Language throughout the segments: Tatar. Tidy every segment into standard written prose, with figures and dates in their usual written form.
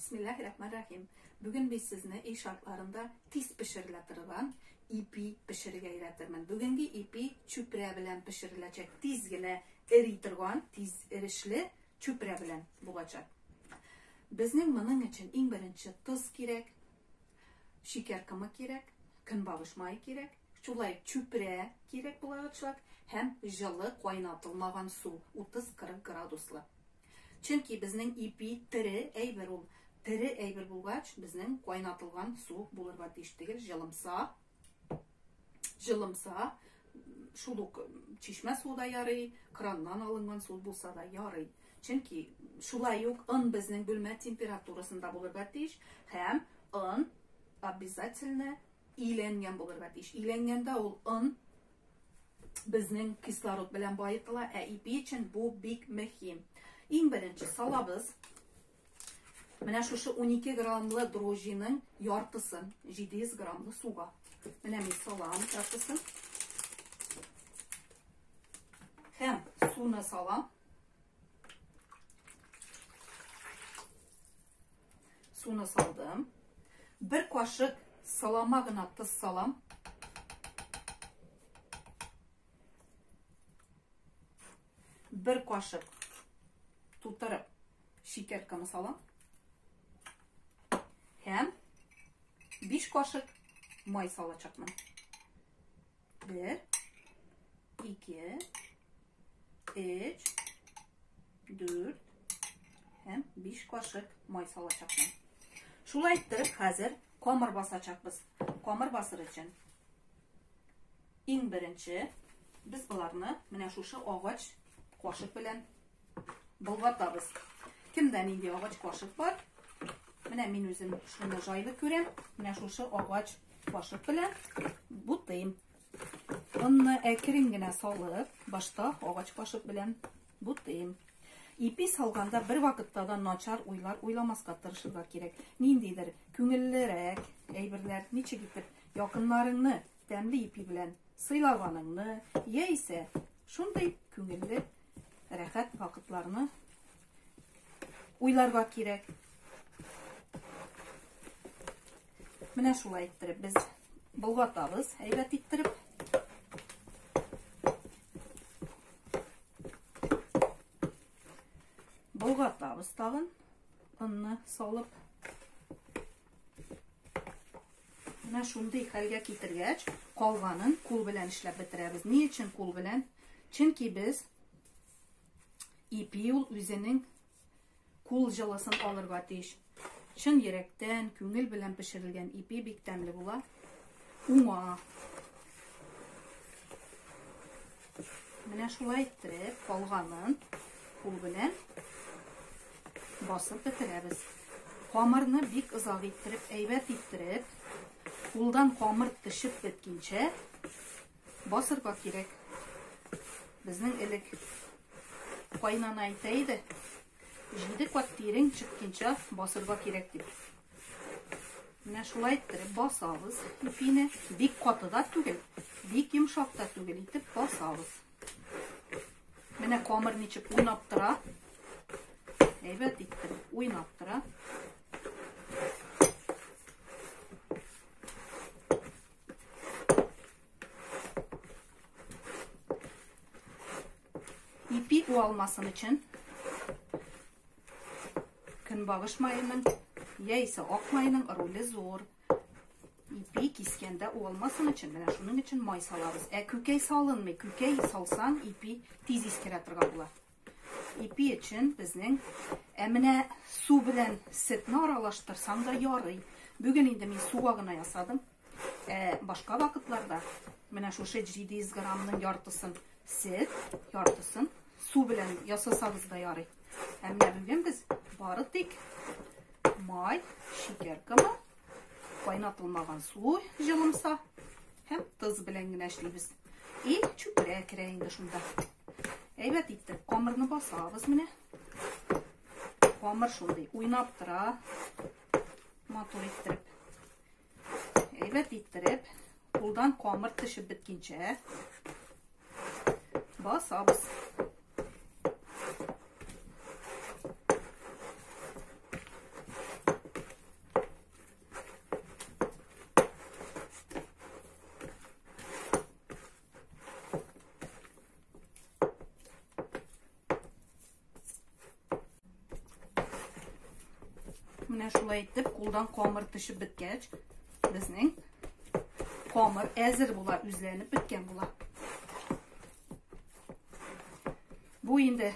Бисмиллаһир-рахманир-рахим. Бүген без сезне өй шартларында тиз пешерелә торган ипи пешерергә өйрәтермен. Бүгенге ипи чүпрә белән пешереләчәк. Тиз генә эри торган, тиз эрешле чүпрә белән булачак. Безнең моның өчен иң беренче тоз кирәк, шикәр комы кирәк, көнбагыш мае кирәк, шулай чүпрә кирәк булачак һәм җылы кайнатылмаган су 30-40 градуслы. Чөнки безнең ипи тере әйбер ул. Тере әйбер булгач, безнең кайнатылган су булырга тиеш түгел, җылымса. Җылымса, шул ук чишмә суы да ярый, краннан алынган су булса да ярый. Чөнки шулай ук он безнең бүлмә температурасында булырга тиеш һәм он обязательно иләнгән булырга тиеш. Иләнгәндә ул он безнең кислород белән баетыла, ә ипи өчен бу бик мөһим. Иң беренче салабыз. Менә шушы 12 граммлы дрожжиның яртысын 700 граммлы суга. Менә мин салам яртысын. Һәм суны салам. Суны салдым. Бер кашык салама гына тоз салам. Бер кашык тутырып шикәр комы салам. Һәм 5 кашык май салачакмын. 1 2 3 4 һәм 5 кашык май салачакмын. Шулай иттереп хәзер камыр басачакбыз. Камыр басыр өчен иң беренче без боларны менә шушы агач кашык белән болгатабыз. Кемдә нинди агач кашык бар? Менә мин үзем шуны җайлы күрәм. Менә шушы агач кашык белән бутыйм. Онны әкрен генә салып, башта агач кашык белән бутыйм. Ипи салганда бер вакытта да начар уйлар уйламаска тырышырга кирәк. Ниндидер күңеллерәк әйберләр, ничек итеп якыннарыңны тәмле ипи белән сыйлаганыңны, яисә шундый күңелле, рәхәт вакытларны уйларга кирәк. Менә шулай иттереп без болгатабыз, әйбәт иттереп. Болгатабыз тагын, онны салып. Менә шундый хәлгә китергәч, калганын кул белән эшләп бетерәбез. Ни өчен кул белән? Чөнки без ипи ул үзенең кул җылысын алырга тиеш. Чын йөрәктән, күңел белән пешерелгән ипи бик тәмле була. Уңа. Менә шулай иттереп, калганын кул белән басып бетерәбез. Камырны бик озак иттереп, әйбәт иттереп, кулдан камыр төшеп беткәнчә басырга кирәк. Безнең элек кайнана әйтә иде, 7 кат тирең чыкканча басырга кирәк дип. Менә шулай иттереп басабыз ипине. Бик каты да түгел, бик йомшак та түгел итеп басабыз. Менә камыр ничек уйнап тора. Әйбәт иттереп уйнап тора. Ипи уалмасын өчен көнбагыш маеның яисә ак маеның роле зур. Ипи кискәндә уалмасын өчен менә шуның өчен май салабыз. Ә күкәй салынмый. Күкәй салсаң, ипи тиз искерә торган була. Ипи өчен безнең ә менә су белән сөтне аралаштырсаң да ярый. Бүген инде мин суга гына ясадым. Ә башка вакытларда менә шушы 700 граммның яртысын сөт, яртысын су белән ясасагыз да ярый. Ә менә бүген без бары тик май, шикәр комы, кайнатылмаган су җылымса һәм тоз белән генә эшлибез. И чүпрә керә инде шунда. Әйбәт итеп камырны басабыз менә. Камыр шундый уйнап тора. Матур иттереп. Әйбәт иттереп, кулдан камыр төшеп беткәнчә басабыз. Менә шулай итеп кулдан камыр төшеп беткәч, безнең камыр әзер була, үзләнеп беткән була. Бу инде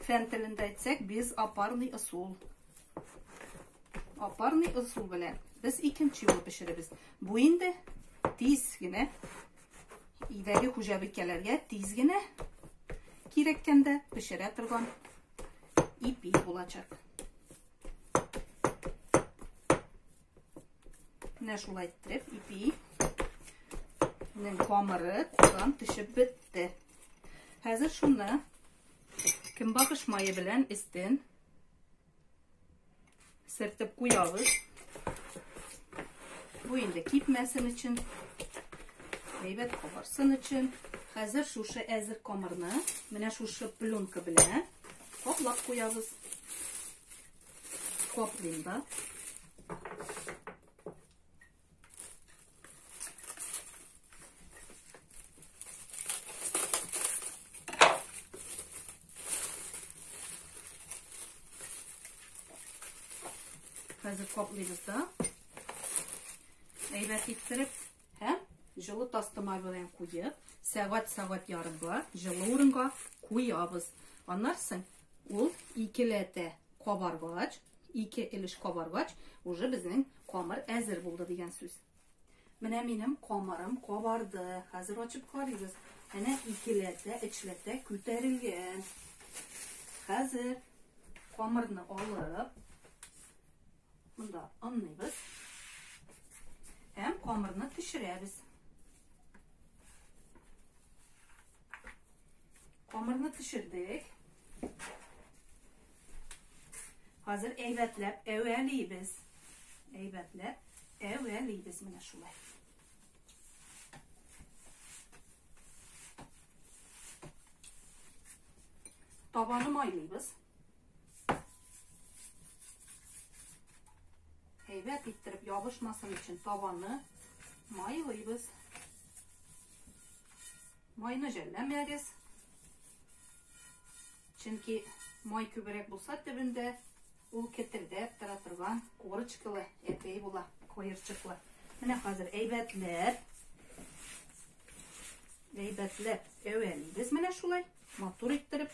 фән телендә әйтсәк, безопарный ысул. Опарный ысул белән без икенче юлы пешерәбез. Бу инде тиз генә өйдәге хуҗабикәләргә тиз генә кирәккәндә пешерә торган ипи булачак. Менә шулай иттереп ипи нең камыры кулдан төшеп бетте. Хәзер шуны көнбагыш мае белән өстен сертеп куябыз. Бу инде кипмәсен өчен, әйбәт кабарсын өчен. Хәзер шушы әзер камырны менә шушы пленка белән каплап куябыз. Каплыйм да. Хәзер каплыйбыз да. Әйбәт иттереп һәм җылы тастымал белән куеп, сәгать-сәгать ярымга җылы урынга куябыз. Аннан соң ул икеләтә кабаргач, ике өлеш кабаргач, уже безнең камыр әзер булды дигән сүз. Менә минем камырым кабарды. Хәзер ачып карыйбыз. Әнә икеләтә, өчләтә күтәрелгән. Хәзер камырны алып, монда онлыйбыз. Һәм камырны төшерәбез. Камырны төшердек. Хәзер әйбәтләп әвәлибез. Әйбәтләп әвәлибез менә шулай. Табаны майлыйбыз. Әйбәт иттереп ябышмасын өчен табаны майлыйбыз. Майны жәлләмәгез. Чөнки май күбрәк булса төбендә, ул кетердәп тора торган корочкалы әпәй була, куерчыклы. Менә хәзер әйбәтләп, әйбәтләп әвәлибез менә шулай, матур иттереп.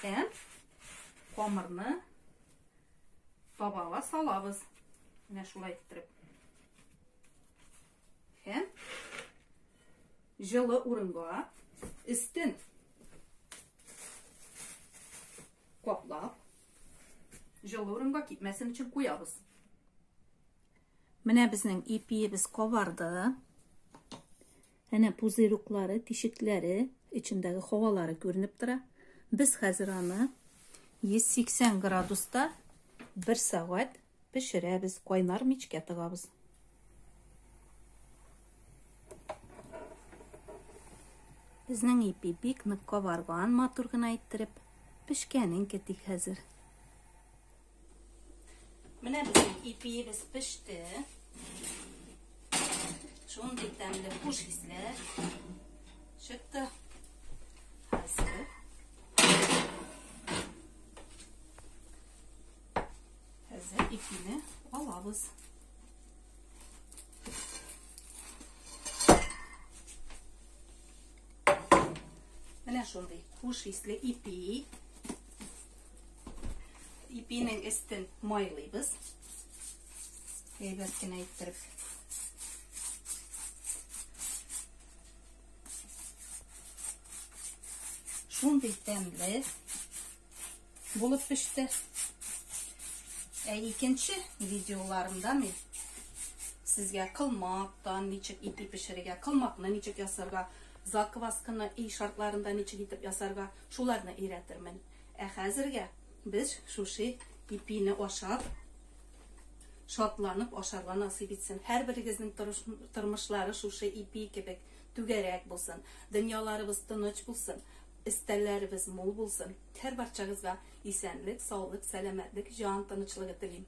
Һәм камырны табага салабыз. Менә шулай иттереп. Һәм җылы урынга өстен каплап, җылы урынга кипмәсен өчен куябыз. Менә безнең ипиебез кабарды. Әнә пузырюклары, тишекләре, эчендәге һавалары күренеп тора. Без хәзер аны 180 градуста 1 сәгать пешерәбез, кайнар мичкә тыгабыз. Безнең ипи бик нык кабарган, матур гына иттереп пешкәнен көтик хәзер. Менә безнең ипиебез пеште. Шундый тәмле хуш исләр чыкты. Хәзер Хәзер ипине алабыз. Менә шундый хуш исле ипи. Ипинең өстен майлыйбыз. Әйбәт кенә иттереп. Шундый тәмле булып пеште. Ә икенче видеоларымда мин сезгә кылмактан ничек ипи пешерергә, кылмакны ничек ясарга, заквасканы өй шартларында ничек итеп ясарга, шуларны өйрәтермен. Ә хәзергә без шушы ипине ашап, шатланып ашарга насыйп итсен. Һәрберегезнең тормышлары шушы ипи кебек түгәрәк булсын. Дөньяларыбыз тыныч булсын. Өстәлләребез мул булсын. Һәрбарчагызга исәнлек, саулык, сәламәтлек, җан тынычлыгы телим.